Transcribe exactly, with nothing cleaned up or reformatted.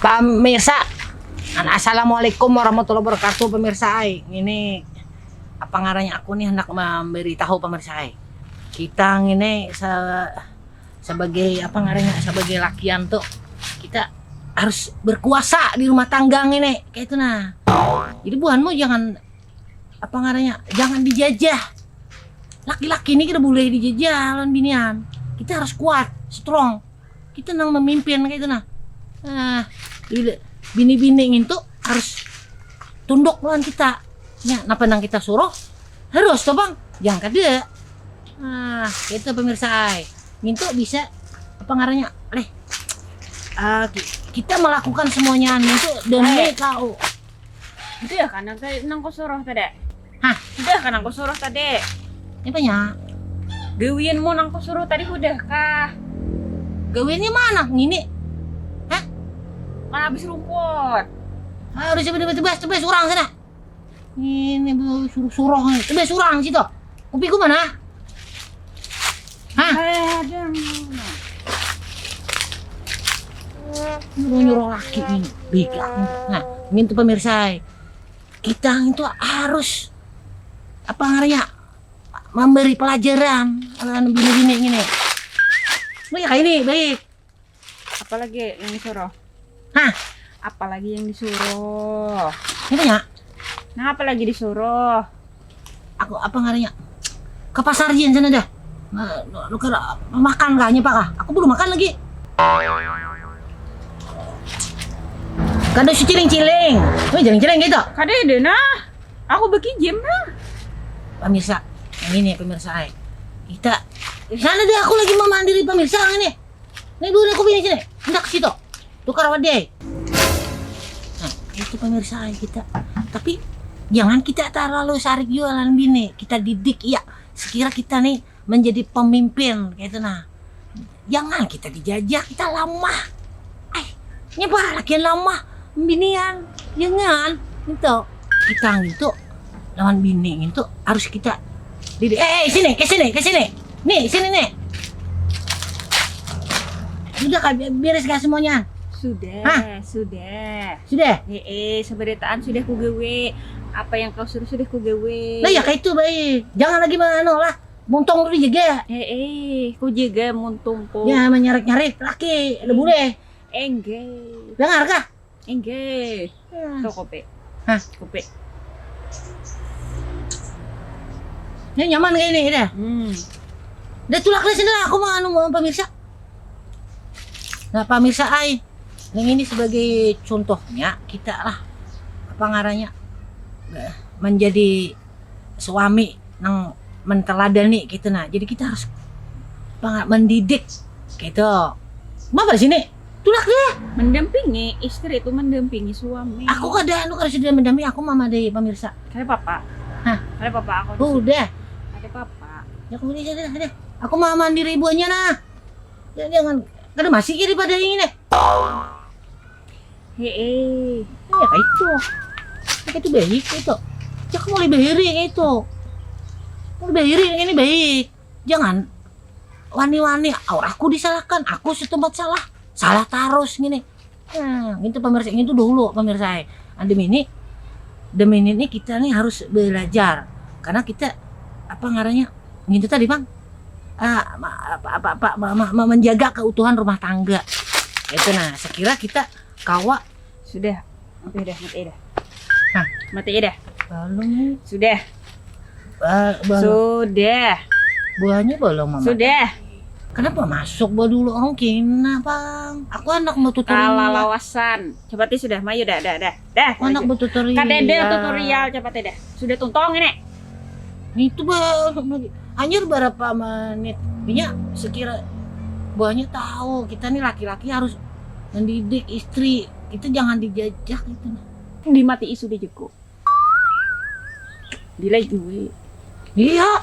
Pamirsa, assalamualaikum warahmatullahi wabarakatuh. Pamirsa ai, ini apa ngaranya, aku nih hendak memberitahu pamirsa ai. Kita ini se sebagai apa ngaranya, sebagai lakian tuh kita harus berkuasa di rumah tangga ini, kayak itu nah. Jadi buhanmu jangan apa ngaranya, jangan dijajah. Laki-laki ini kita boleh dijajah lawan binian. Kita harus kuat, strong. Kita nang memimpin kayak itu nah. Nah, bini-bini ngintu harus tunduk lawan kita. Ya, napa nang kita suruh harus tuh bang, jangan kada. Nah, itu pemirsa ai. Ngintu bisa apa ngaranya, leh, uh, kita melakukan semuanya ngintu demi kau. Itu ya kan nang, nang kusuruh tadi. Hah? Itu ya kan nang kusuruh tadi. Apanya? Gawianmu nang kusuruh tadi hudah kah? Gawiannya mana ngini? Hah? Mana habis rumput? Ah, udah coba coba coba coba surang sana. Ini suruh suruh coba surang situ. Kupiku mana? Hah? Nyuruh-nyuruh laki ini bika. Nah, ini tuh pemirsa, kita itu harus apa ngaranya memberi pelajaran anak bini-bini ini. Baik ini baik. Apalagi yang disuruh? Hah? Apalagi yang disuruh? Ini ya. Nah, apalagi disuruh? Aku apa ngaranya ke pasar jin sana dah. Nah, nukar makan kah nyapa kah? Aku belum makan lagi. Kada si ciling-ciling. Wih, ciling-ciling gitu. Kada ada nah. Aku bagi jam nah. Pemirsa, yang ini pemirsa ay. Kita sana deh aku lagi memandiri pemirsa ini. Ini dulu aku pilih sini. Hendak ke situ. Tukar wadai. Nah, itu pemirsa kita. Tapi jangan kita terlalu sarik jualan bini. Kita didik ya. Sekira kita nih menjadi pemimpin kayak itu nah. Jangan kita dijajah, kita lamah. Ay, nyapa lakian lamah, binian. Jangan. Itu kita gitu lawan bini itu harus kita didik. Eh, eh sini, ke sini, ke sini. Nih, sini nih. Sudah kah beres kah semuanya? Sudah, Hah? sudah. Sudah? Eh, eh, seberitaan sudah ku gawe. Apa yang kau suruh sudah ku gawe. Nah, ya kayak itu baik. Jangan lagi mengano lah. Muntong tu dijaga. Eh, eh, ku jaga muntung ku. Ya, menyarik-nyarik laki, ada bule. Enggak. Dengar kah? Inggih. Tuh kopi. Hah? Kopi. Ini nyaman kayak ini dah. Hmm. Dah tulak lah sini lah. Aku mau anu mau pemirsa. Nah pemirsa ai, yang ini sebagai contohnya kita lah apa ngaranya eh, menjadi suami nang menteladani gitu nah. Jadi kita harus apa mendidik gitu. Apa di sini? Tulak dia. Mendampingi istri itu mendampingi suami. Aku kada anu kada sudah mendampingi aku mama dari pemirsa. Kayak papa. Hah? Kayak papa aku. Oh, udah. Ada papa. Ya aku ini saja deh. Aku mau mandiri ibuannya nah. Ya, jangan kada masih kiri pada ini deh. Hee. Ya kayak itu. Kayak itu baik itu. Cak mulai bahiri kayak itu. Mulai bahiri ini baik. Jangan wani-wani, oh, aku disalahkan, aku setempat salah, salah terus gini. Nah, gitu pemirsa, itu dulu pemirsa. Demi ini, demi ini kita nih harus belajar karena kita apa ngaranya gitu tadi bang, ah, apa apa apa menjaga keutuhan rumah tangga. Itu nah, sekira kita kawa sudah Mati dah, mati dah. Hah? Mati dah. Belum. Sudah. Ba belum. Sudah. Buahnya belum mama. Sudah. Kenapa masuk buah dulu orang kena bang? Aku anak mau tutorial. Kalau lawasan. Coba ti sudah, mayu dah, dah, dah. Dah. Aku anak mau tutorial. Kada ada tutorial, coba ti dah. Sudah tuntung ini. Itu bah, anjir berapa menit? Punya sekira buahnya tahu kita nih laki-laki harus mendidik istri itu jangan dijajak itu nah. Dimati isu di jeko. Bila jui. Iya.